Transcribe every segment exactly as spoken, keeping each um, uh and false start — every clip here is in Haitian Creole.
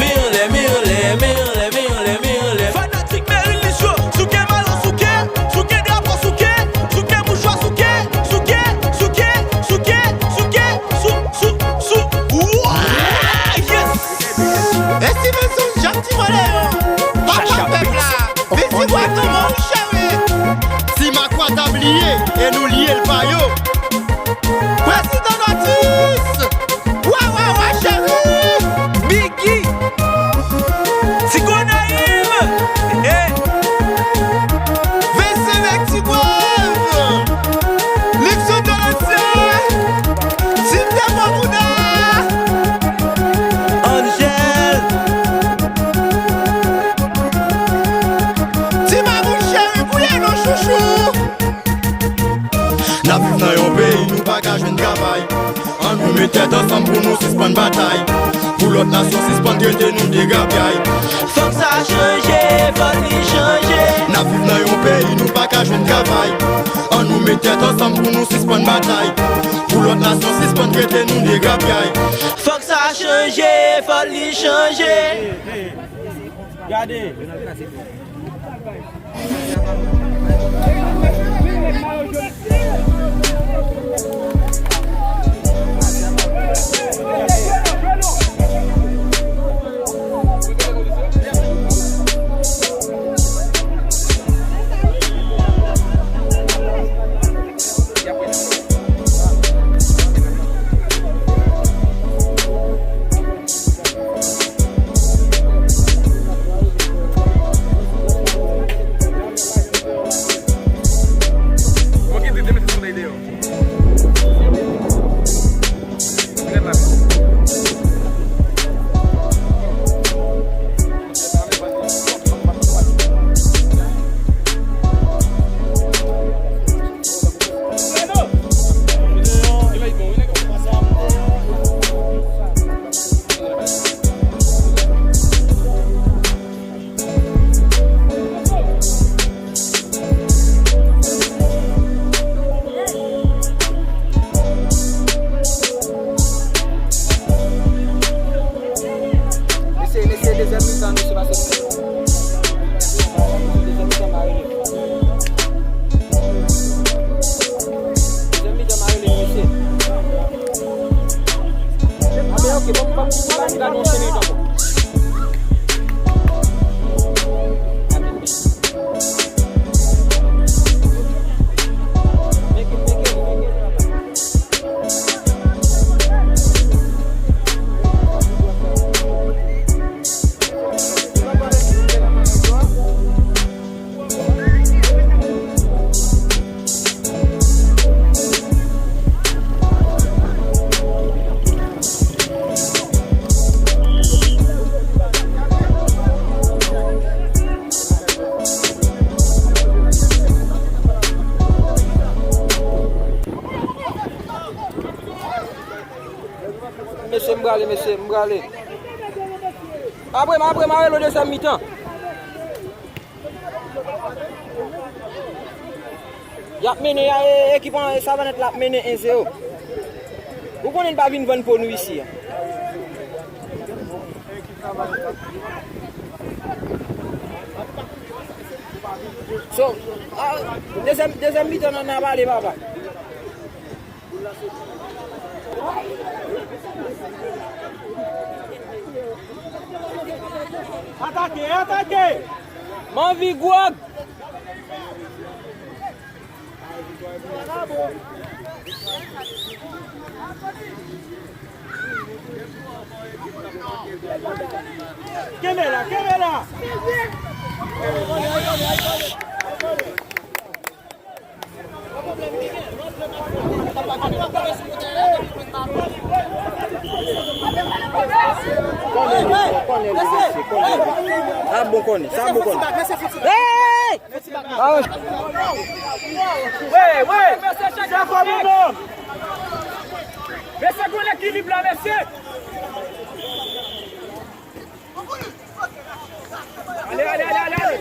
anlè, men anlè, men anlè, men anlè, men anlè, men anlè. Fanatik Meril Lisyo, souke mayo, souke, souke drapo, souke, souke mouchwa, souke, souke, souke, souke, souke, sou, sou, sou. Wa! Yes! E Stevenson, Jacques Timon Léon, papa pèp la, Visigwa Tomo, wi cheri. Si Makwa ta bliye, e nou lye l pa yo. Prezidan Notis, wa, wa, wa, cheri. Biggie, Ti Gonayiv, eh. Vincent Nèg Ti Gwav, Luxon Dolanse, Tim Depo Bouda, Angel. Ti Mamoun cheri, kouye non chouchou. N ap viv nan yon peyi nou pa ka jwenn travay. Ann nou met tèt ansanm pou nou sispann batay. Pou lòt nasyon sispann trete nou de grapyay. Fòk sa chanje, fòk li chanje. N ap viv nan yon peyi nou pa ka jwenn travay. Ann nou met tèt ansanm pou nou sispann batay. Pou lòt nasyon sispann trete nou de grapyay. Fòk sa chanje, fòk li chanje. Gade. Mesye, mesye, dezyèm mitan, mesye, pase. Dezyèm mitan, mare li. Dezyèm mitan, mare li, mesye. Anben, ok, ban m, ban m, ban m gade yon senèy ankò. Mesye, m prale, mesye, m prale. Apre, apre, m a rele w dezyèm mitan. Y ap mennen, y a, e, ekip an, Savanèt la ap mennen en zewo. Ou konnen n pa vin vann po nou isi a. So, a, dezyèm, dezyèm mitan nan, nan pale, papa. Atake, atake! M anvi gwòg! Kenbe la, kenbe la! Konnen li, konnen li, mesye, konnen li. Sa bon konnen, sa bon konnen. Hey! Wi, wi. Mesye, chak fò moun. Mesye, gon ekilib la, mesye. Ale, ale, ale, ale, ale.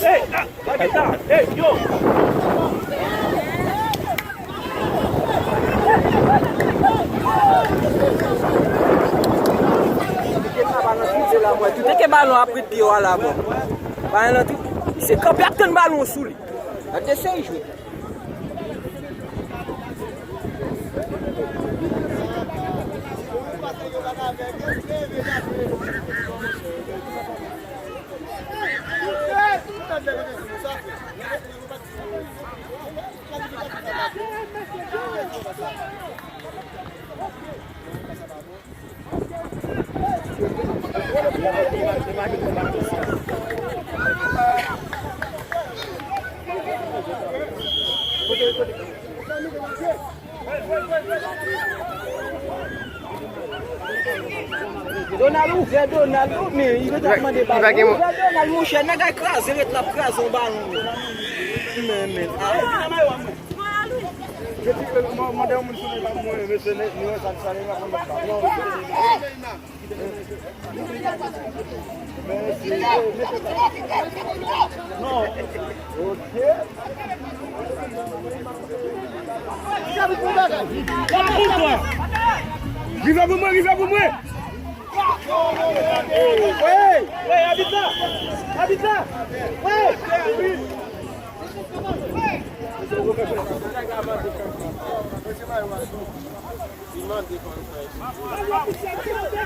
Hey, ah, gade sa. Hey, yo. Tout ke balon ap pran pye w a la, bon. Balon lan tou, se kanpe ap tann balon sou li. Gade se jwe. Donald, ouvè Donald, ou, men li ret ap mande balon. Ouvè Donald, monchè, nèg la kraze, ret la ap kraze yon balon. Men, men, ah. Mande yon moun sou li, pa mwen, mesye, nou wè sa, sa, li pa konn bat balon. Non. Ok. Rive pou mwen, rive pou mwen. Wi! Wi, abit la! Abit la! Wi!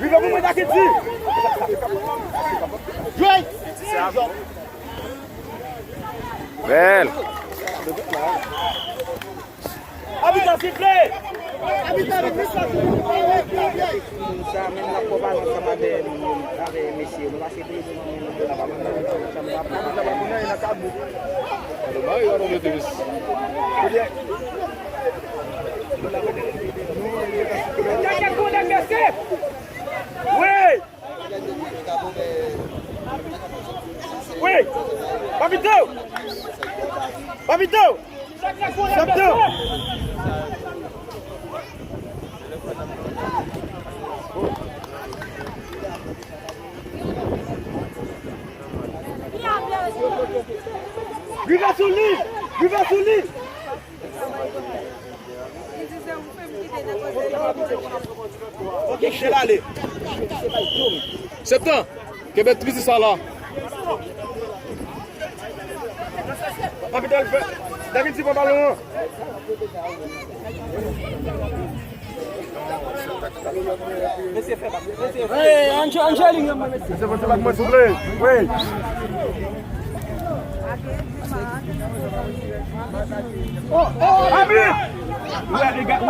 Rive pou mwen, Dakiti! Jwe! Bèl! Abit la, siffle! Abit la, siffle! Sa, men n ap fè balon ansanm avè, avè mesye yo. Nou pase premye nan men nou, la pa konn sa nou ap fè. Mari, yo, nou mete mesye. Wi! Wi! Papito! Papito! Papito! Rive sou li! Rive sou li! Septan, kenbe ti piti sa la. Kapital fè. David, ti pran balon an. Hey, Ange-, Angeline, mesye. Mesye, fè ti bak mwen, souple. Wi. Abi!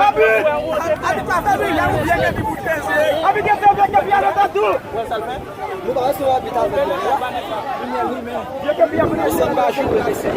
Abi! Abi pa fè bri la, ou byen gen ti bout peze. Abi gen fè vye kepi a lòt tou. Nou pa resevwa abit avèk nou. Vye kepi a pou nou. Samba jwe, mesye.